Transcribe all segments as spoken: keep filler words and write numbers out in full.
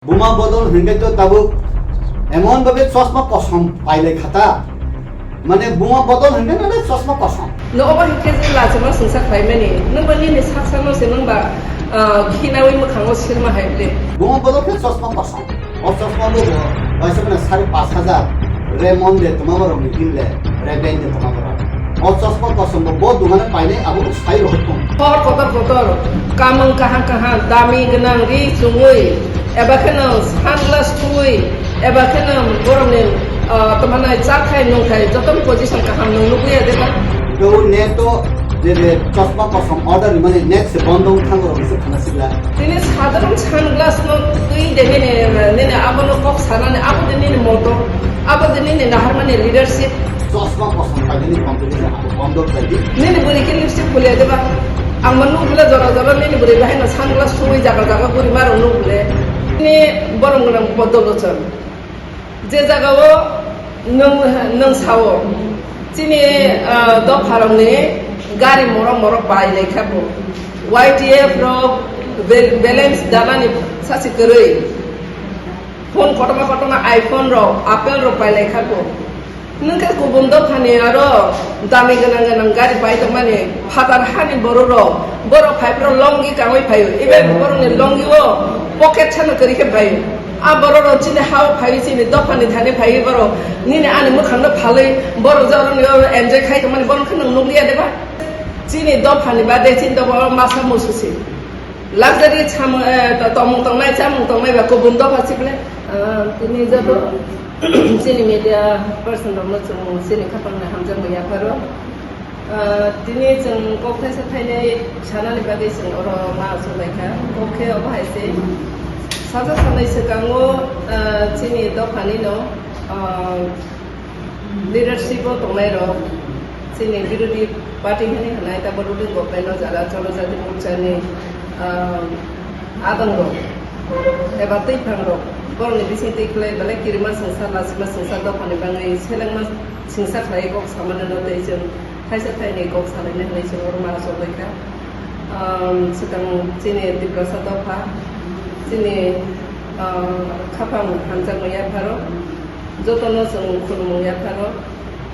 Buma bodol hwnkhe to tabuk emon babe chosma kosom pailai khata. Mane buma bodol hwnkhe mane chosma kosom. No obo hwnkhe je lachima sungsa khlaimani. Nwng ba nini sak sakno se nwng ba, ah, khinaui mwkhango silma hai ble. Buma bodol khe chosma kosom. O chosma bo bo waisa mane sare pash hajar re mon de tuma borok ni himle re ben de tuma borok. O chosma kosom bo bo dungane painai abo sai rohor tong. Hor kotor kotor, kamung kaham kaham, dami gwnang ri chungui, eba kheno sunglass thungui, eba kheno borokni, ah, tongmani chathai nungthai jotono position kaham nung nukliya deba. Hwnkhe o net o je, je chosma kosom order rimani net se bondo wng thango rok se khana sikla. Tini sadharon sunglass no twi de nini, nini abono kok sanani abo de nini moto, abo de nini naharmani leadership. Chosma kosom painani competition abo bondo khlai di. Nini bwrwi khe lipstick khuliya deba? Ang ma nuk bwle jora jora nini bwrwi bahai no sunglass sui jaga jaga bwrwi ma rok nuk bwle. Nini borom gwnang bodol ochon. Je jaga o nwng, nwng sao chini, ah, dopha rok ni gari morok morok pai lai kha bo. Y T F rok bel-, balance danani sachi kwrwi. Phone kotorma kotorma iPhone rok, Apple rok pai lai kha bo. Nwng khe kubun dophani aro dami gwnang gwnang gari pai tongmani phatar hani borok rok, borok phai phro longi kangwi phaio, even borokni longi o pocket sano kwrwi khe phaio. A borok rok chini ha o phaiwi chini dophani thani phaiwi borok nini ani mwkhang no phalwi borok je oro ni oro enjoy khai tongmani borok khe nwng nukliya deba? Chini dophani bade chini dopha o masa musu se. Luxury samung, eh, to-, tongmung tongnai, chamung tongnai ba kubun dopha sible. Ah, tini joto chini media person rokno chwng chini khapangni hamjakmung yapharo. Ah, tini chwng kok thaisa thainwi sanani bagwi chwng oro ma achuk lai kha. Kok khe obo hai se, salsa salnwi swkango, ah, chini dophani no, ah, leadership o tongnai rok, chini birodhi party hwnwi hwnai, tabuk ruling government o jara Jonojati Morcha ni, ah, adong rok eba twiphang rok, borokni bising twi khlai belai kirima swngsa, lachima swngsa dophani bangwi selengma swngsa khlai kok samani no tei chwng thaisa thaini kok salaina hwnwi chwng oro ma achuk lai kha. Um, swkang chini Tiprasa dopha, chini, um, khaphang hamjakmung yapharo, jotono chwng khulumung yapharo.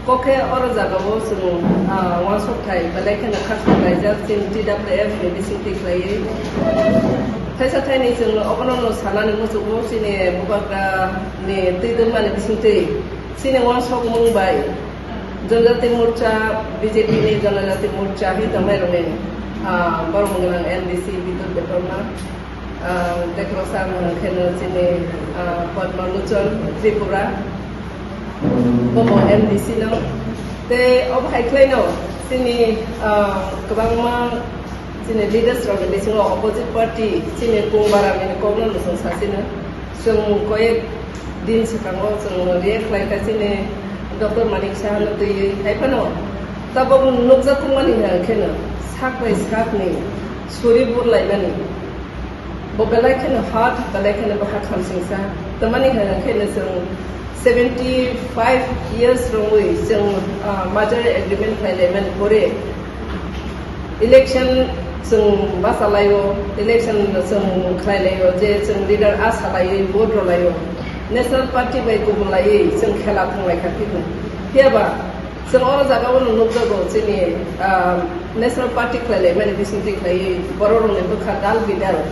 Kok khe oro jagao chwng, ah, uansuk thai belai kheno khaksa laijak chini T W F ni bisingtwi khlaiwi. Thaisa thaini chwng obono no sanani muchungo chini bubagra ni twi dwngmani bisingtwi chini uansukmung bai Jonojati Morcha, B J P ni Jonojati Morcha hwnwi tongnairokni, ah, borok gwnang M D C Bidut Debbarma, ah, tei khoroksa ang hwnkhe no chini, ah, Padma Lochon Tripura, bobo M D C no. Tei obo hai khlaino chini, ah, kwbangma chini leaders rokni bisingo opposite party chini Kung Baramni kokno no chwng sasino. Chwng koyek din swkango chwng react khlai kha chini Doctor Manik Saha no twiwi. Hai phano tabuk nukjak tongmani hwnkhe no sak bai sakni suri burlaimani. Bo belai kheno hard, belai kheno bo ha khamsingsa. Tamani hwnkhe no chwng seventy five years romwi chwng, ah, merger agreement khlai laimani pore election chwng bachalaio, election chwng khlai laio, je chwng leader a salaiwi vote rwlaio, National Party bai kubun laiwi chwng khela thang lai kha phikung. Phiyaba chwng oro jaga o nukjago chini, ah, National Party khlai laimani bisingtwi khlaiwi borok rokni bwkha dal bidal.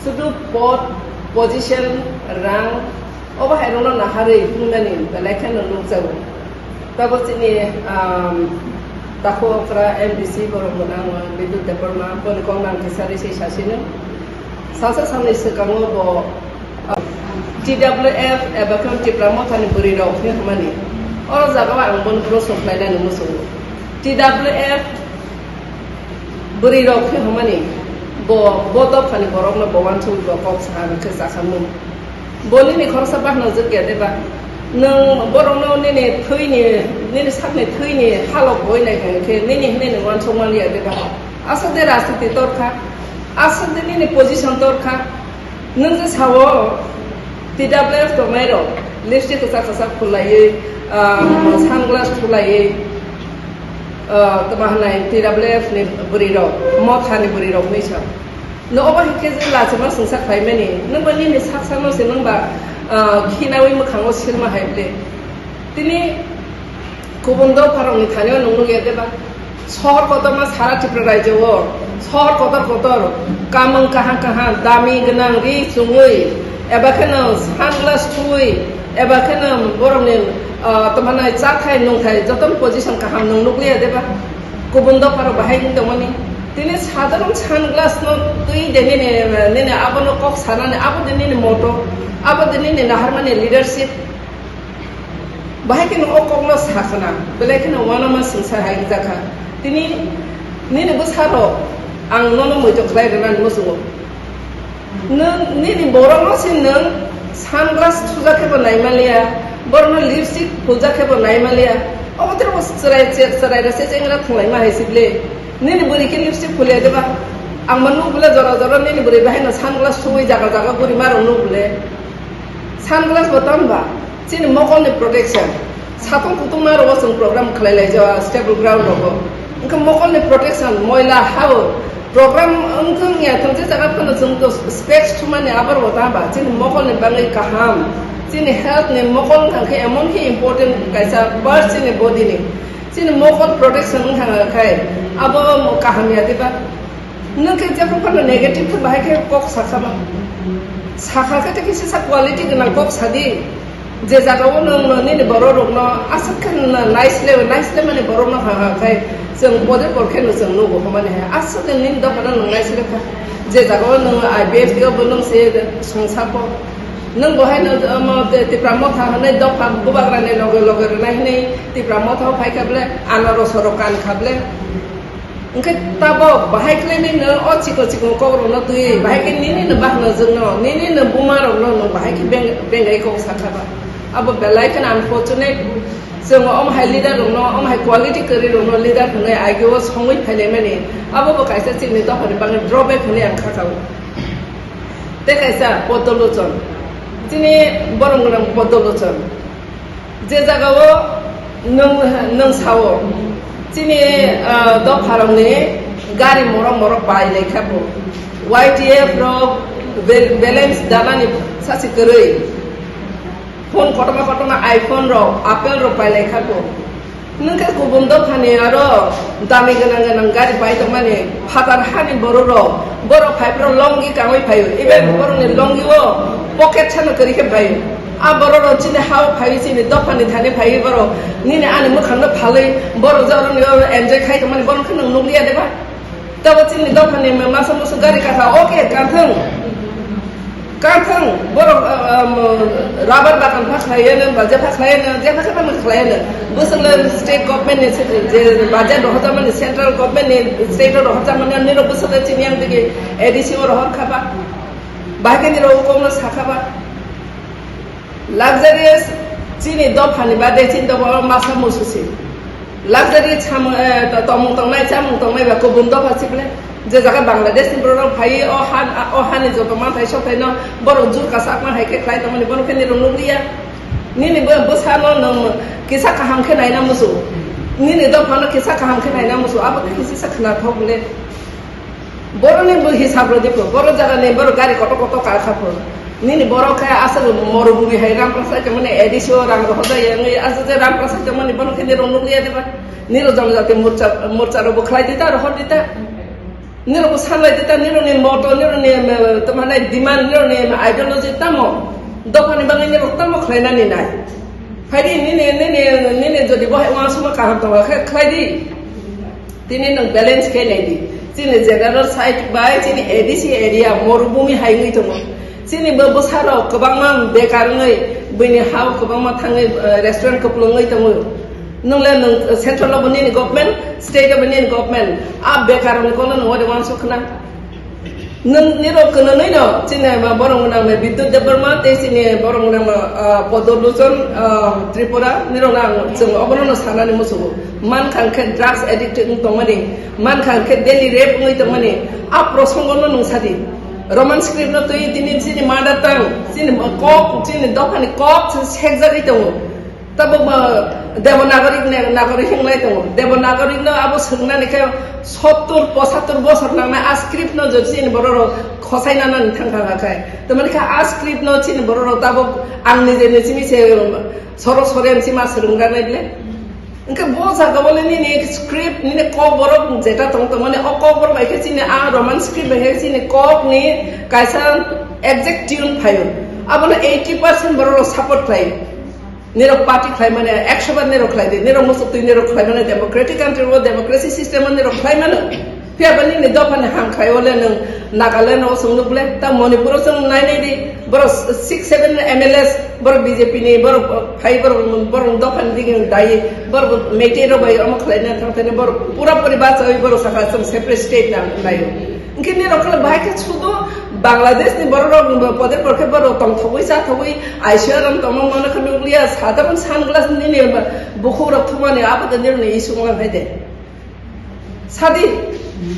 Sudu pod, position, rang, obo hai rokno naharwi phungnani belai kheno nukjago. Tabuk chini, um, takhuk okra M D C borok gwnang Bidut Debbarma, boni kok nang kisa risi sasino. Salsa salni swkango bo, uh, T W F eba khe Tipra Mothani bwrwi rok hinwi hwnmani. Oro jagao ang bono proshno khlainani muchungo. T W F bwrwi rok khe hwnmani, bo, bo dophani borokno bo uansuk bo kok saha hwnkhe chasamung. Bo nini khoroksa bahanajak ya deba? Nwng borokno nini thwini, nini sakni thwini halok boi nai kha hwnkhe nini hwnwi nwng uansuk man ya deba? Aswk de rajniti tor kha, aswk de nini position tor kha. Nwng je sao, T W F tongnai rok, lipstick kwchak kwchak phulaiwi, ah, sunglass phulaiwi, ah, tamo hwnai T W F ni bwrwi rok, Motha ni bwrwi rok hinwi sa. No obo hinkhe je lachima singsa khlaimani, nwng ba nini sak sakno se nwng ba, ah, khinawi mwkhango silma hai ble. Tini kubun dopharokni thani-o nwng nukya de ba? Sohor kotorma sara Tripura rajyo-o, sohor kotor kotor, kamung kaham kaham, dami gwnang ri chumui, eba kheno sunglass thuwi, eba kheno borokni, ah, tongmani chathai nungthai jotono position kaham nwng nukliya de ba? Kubun dopharok bahai wng tongmani. Tini sadharon sunglass no twi de nini, nini abono kok sanani, abo de nini moto, abo de nini naharmani leadership. Bahai kheno o kokno sakhna, belai kheno uanama singsa hai wngjakha. Tini nini bwsarok ang nono muitok khlai rwnani muchungo. Nwng nini borokno se nwng sunglass thujak khe bo naimaliya, borokno lipstick phulja khe bo naimaliya. Obo tei bo chwrai, chwrai rw se chengra thwnglaima hai se ble. Nini bwrwi khe lipstick phuliya de ba? Ang ma nuk bwle jora jora nini bwrwi bahai no sunglass thuwi jaga jaga guri ma rw nuk bwle. Sunglass bo tamo ba? Chini mokolni protection. Satung kutung ma rw o chwng program khlai lai ja stable ground rogo. Wngkha mokolni protection, moila ha-o. Program wngthung ya thung je jaga phano chwng to specs thumani abar bo ta ba? Chini mokolni bagwi kaham. Chini health ni mokol wngkha khe emon khe important kaisa part chini body ni. Chini mokol protection wngkha khe abo kaham ya diba? Nwng khe jephru phano negative khe bahai khe kok sakha ba? Sakha khe tei kisa quality gwnang kok sadi. Je jagao nwng nini borok rokno aswk khe naisle, naisle mani borokno ha ha khai chwng body por khe no chwng nugo hwnmani hai. Aswk khe nini dophano nwng naisle kha. Je jagao nwng I B F T o bo nwng se songsa kho. Nwng bo hai no, omo, Tipra Motha hwnwi dopha bubagrani loge loge rwnai hwnwi Tipra Motha o phai kha ble, ano rosoro kan kha ble. Hwnkhe tabok bahai khlainwi no o chikon chikon kokrokno twi, bahai khe nini no bahno jwkno, nini no buma rokno no bahai khe beng-, bengai kok sakha ba. Abo belai kheno unfortunate. Chwng omo hai leader rokno, omo hai quality kwrwi rokno leader hwnwi ageo songwi phainai mani, abo bo kaisa chini dophani bagwi drawback hwnwi ang kha kao. Tei kaisa Poddo Lochon. Chini borom gwnang Poddo Lochon. Je jagao nwng, nwng sao, chini, ah, dopharokni gari morok morok pai lai kha bo. Y T F rok bel-, balance danani sachi kwrwi. Phone kotorma kotorma iPhone rok, Apple rok pai lai kha bo. Nwng khe kubun dophani aro dami gwnang gwnang gari pai tongmani phatar hani borok rok, borok phai phro longi kangwi phaio, even borokni longi o pocket sano kwrwi khe phaio. A borok rok chini ha o phaiwi chini dophani thani phaiwi borok nini ani mwkhang no phalwi borok je oro ni oro enjoy khai tongmani borok khe nwng nukliya de ba? Tabo chini dophani masa musu gari kasa, okay, kanthung. Kanthung, borok, ah, ah, mo, rubber bagan pha khlaiya nang, ba jepha khlaiya nang, jepha khe tamo khlaiya nang. Bwswk le state government ni se, je budget rohorjak mani, central government ni state o rohorjak mani, nini rok bwswk le chini yang digi A D C o rohor kha ba. Bahai khe nini rok kok no sa kha ba. Luxurious chini dophani bade chini dophao masa musu se. Luxury chamung, eh, to-, tongmung tongnai, chamung tongnai ba kubun dopha sible. Je jaga Bangladesh ni borok phai o han, o hani joto manthai sophai no borok jur kasak ma hai khe khlai tongmani bono khe nini rok nukliya. Nini bo, bwsano nwng kisa kaham khe naina musu. Nini dophano kisa kaham khe naina musu. Abo khe kisa khna thok le. Borokni bo hisab rw di pho, borok jagani borok gari kotor kotor ka kha pho. Nini borok khe aswk morubumi hai Ramprasad tongmani A D C o rang rohor jaya wngwi aswk je Ramprasad tongmani bono khe nirok nukliya de ba? Nirok jonojati morcha, morcha rok bo khlai di ta, rohor di ta. Nirok bo sanlai di ta, nirok ni moto, nirok ni, em, tongmani demand, nirok ni ideology tamo? Dophani bagwi nirok tamo khlainani nai? Phai di nini, nini, nini jodi bo hai uansukma kaham tongo khe khlai di. Tini nwng balance khe nai di. Chini general side bai chini A D C area morubumi hai wngwi tongo. Chini bo bwsarok kwbangma bekar wngwi buini ha-o kwbangma thangwi, eh, restaurant kwplwngwi tongo. Nwng le nwng central o bo nini government, state o bo nini government. A bekar rokni kokno nwng ode uansuk khna. Nwng nirok kwnwi no chini ma borok nang me Bidyut Debbarma tei chini borok nang ma, ah, Poddo Lochon, ah, Tripura nirok nang chwng obono no sanani muchungo. Mankha hwnkhe drugs addict wng tongmani, mankha hwnkhe daily rape wngwi tongmani, a prosongo no nwng sadi. Roman script no twi tini chini mother tongue, chini kok, chini dophani kok sekjagwi tongo. Tabuk ma Devanagari ne, Nagari hinglai tongo. Devanagari no abo swngnani khe sottur pochattur bosor nangnai, a script no jodi chini borok rok khosai nanani thang thang kha khai. Tamani khe a script no chini borok rok tabuk ang nije ni simi se sorok sore sima swrwng rwnai bile. Hwnkhe bo jaga bole nini script, nini kok borok jeta tong tong mani, o kok borok bai khe chini a Roman script bai khe chini kok ni kaisa exact tune phaio. Abono eighty percent borok rok support khlaio. Nirok party khlai mani, ekso bar nirok khlai di, nirok muchuk twi nirok khlai mani, democratic country o democracy system o nirok khlai mano. Phiya ba nini dopha ni ham khai ole nwng Nagaland o chwng nuk le, ta Manipur o chwng nai nai di, borok six seven M L As, borok B J P ni, borok phai, borok, borok dopha ni digi dai, borok Meitei rok bai omo khlai na thang thani, borok pura puri bacha oi, borok saka chwng separate state na nai o. Hwnkhe nirok khe bahai khe sudu Bangladesh ni borok rok poder porkhe borok tongthogwi chathogwi I C R M tongma mano khe nukliya, sadharon sunglass nini bukhuk rok thumani abo de nirok ni issue wnglang hai de. Sadi,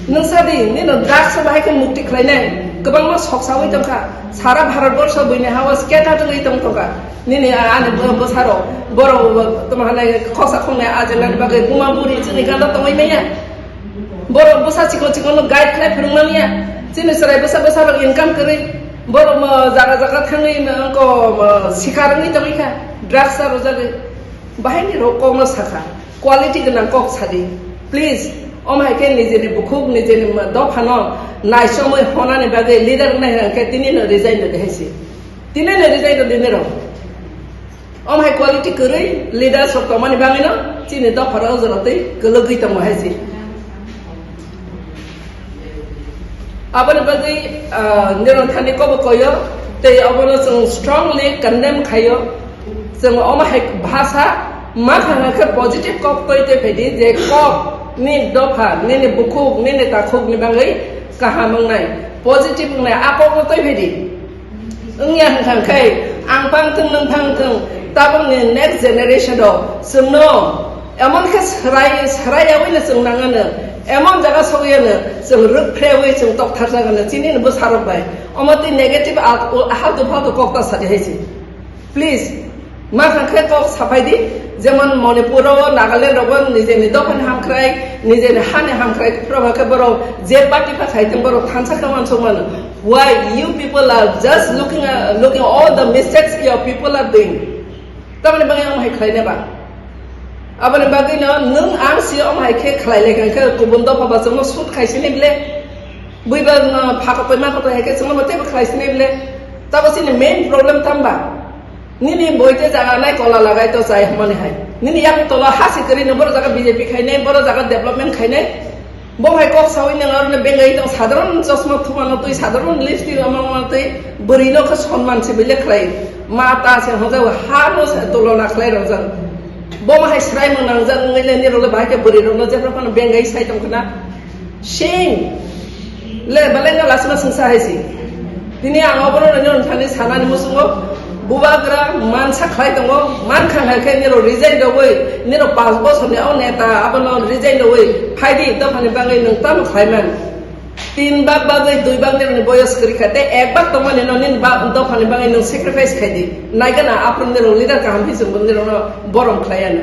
nwng sadi, nino drugs o bahai khe mukti khlainai, kwbangma sok sawi tongkha, sara Bharat borsho buini ha-o scatter wngwi tong tongkha. Nini a-, ani bo-, bwsarok, borok bo tongma hanai khoksa khoknai ajelani bagwi buma buri chini gana tongwi manya. Borok bwsa chikon chikon no guide khlai phwrwng manya. Chini chwrai bwsa bwsa rok income kwrwi, borok mo jaga jaga thangwi mo wngko mo sikar wngwi tongwi kha, drugs a rwjagwi. Bahai ni rok kok no sakha. Quality gwnang kok sadi. Please, om hai khe nijeni bukhuk, nijeni ma-, dophano naichomwi honani bagwi leader wngnai hwnkhe tini no resign rwdi hai se. Tini no resign rwdi nirok. Om hai quality kwrwi leader sok tongmani bagwi no chini dophano o jora twi kwlwgwi tongo hai se. Aboni bagwi, ah, nirok thani kobo koyo, tei obono chwng strongly condemn khaio. Chwng omo hai bhasha ma thang khe positive kok twi twi phaidi, je kok ni dopha, nini bukhuk, nini takhuk ni bagwi kaham wngnai, positive wngnai, a kok no twi phaidi. Wngya hwnkha khe ang phang thung, nwng phang thung, tabukni next generation rok chwngno emon khe swrai, swrai yaui no chwng nangano, emon jaga sogwi ano chwng rwk phrewi chwng tok thar jagano chini ni bwsarok bai. Omo twi negative a-, u-, haltu phaltu kok ta sadi hai se. Please, ma kha khe kok saphai di, jemon Manipur o, Nagaland rogo nijeni dophani hamkrai, nijeni hani hamkrai, phro khe borok je party pha khai thung borok thansa khe uansuk mano. Why you people are just looking, uh, looking all the mistakes your people are doing? Tamoni bagwi ang hai khlai neba. Aboni bagwi no nwng ang si om hai khe khlai lai kha khe kubun dopha ba chwngno shoot khai sini bile. Buiba no phakotoi makotoi hai khe chwngno bo teibo khlai sini bile. Tabo chini main problem tamba. Nini boite jaga nai kola lagai to chai hwnmani hai. Nini yak tola hasi kwrwi no boro jaga B J P khainai, boro jaga development khainai. Bo hai kok sawi nang arone bengai tong, sadharon chosma thumano twi, sadharon lipstick amangma twi, bwrwi no khe sonman se bile khlai. Ma ta se hojao ha no se tulona khlai rojak. Bo ma hai srai mung nangjak wngwi le nirok le bahai khe bwrwi rok no jephru phano bengai sai tong khna. Shame! Le, belai no lasima sungsa hai si. Tini ang obono nini thani sanani musungo bubagra mansa khlai tongo, man khang hai khe niro resign rogwi, niro panch bosorni o neta abono resign rogwi phaidi dophani bagwi nwng tamo khlai man. Tin bak bagwi dui bak nirokni boyos kwrwi kha tei ek bak tongmani no nini ba-, dophani bagwi nwng sacrifice khaidi. Naigana aphuru nirok leader kaham hisingbo nirokno borom khlai ano.